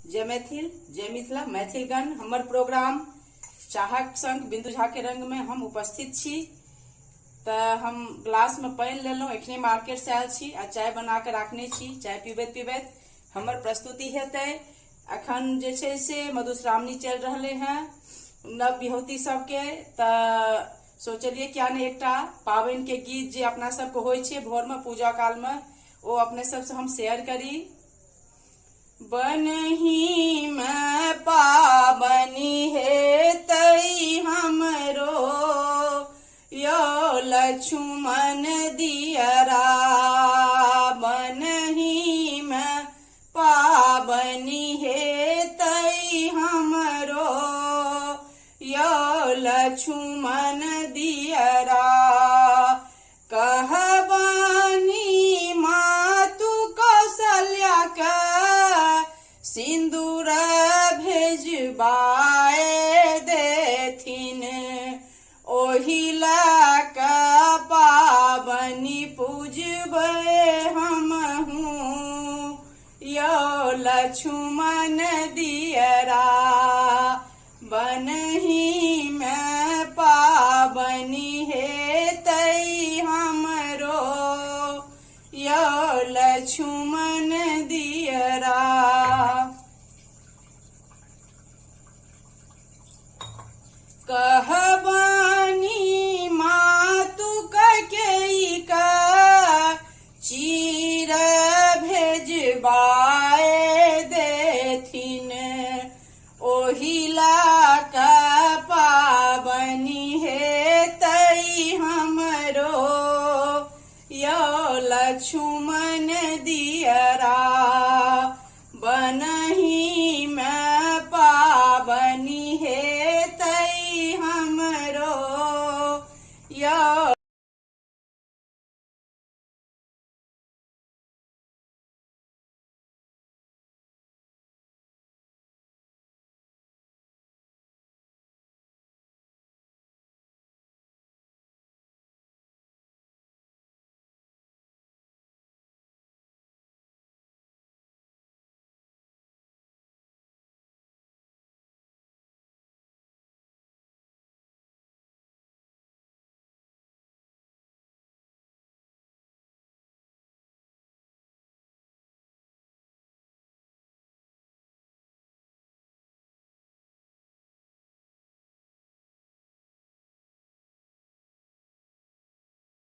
जय मैथिल, जय मिथिला। मैथिलगण, हमर प्रोग्राम चाहक संग बिंदु झा के रंग में हम उपस्थित छी। तऽ हम ग्लास में पानि लेलहुँ, एखने मार्केट से आयल छी आ चाय बना के राखने छी। चाय पीबैत पीबैत हमर प्रस्तुति हेतै। अखन जे छै से मधुश्रावणी चलि रहलै हँ नव बिहौती सबके, तऽ सोचलियै किया नहि एकटा पाबनि के गीत जे अपना सबके होइ छै भोर में पूजा काल में, ओ अपने सबसे हम शेयर करी। बनही में पाबनि हेतै हमरो यो लक्ष्मण दियरा, बनही में पाबनि हेतै हमरो यो लक्ष्मण दियरा। कहबानी मातु कौशल्या के सिंदूर भेजबाए देथिन, ओहि लऽ कऽ पाबनि पूजबै हमहूँ यौ लक्ष्मण दियरा। बनही में पाबनि हेतै हमरो यौ लक्ष्मण दियरा। कहबानी मातु कैकेयी का चीर भेजबाए देथिन, ओहि ला कऽ पाबनि हेतै हमरो यौ लक्ष्मण दियरा। बनही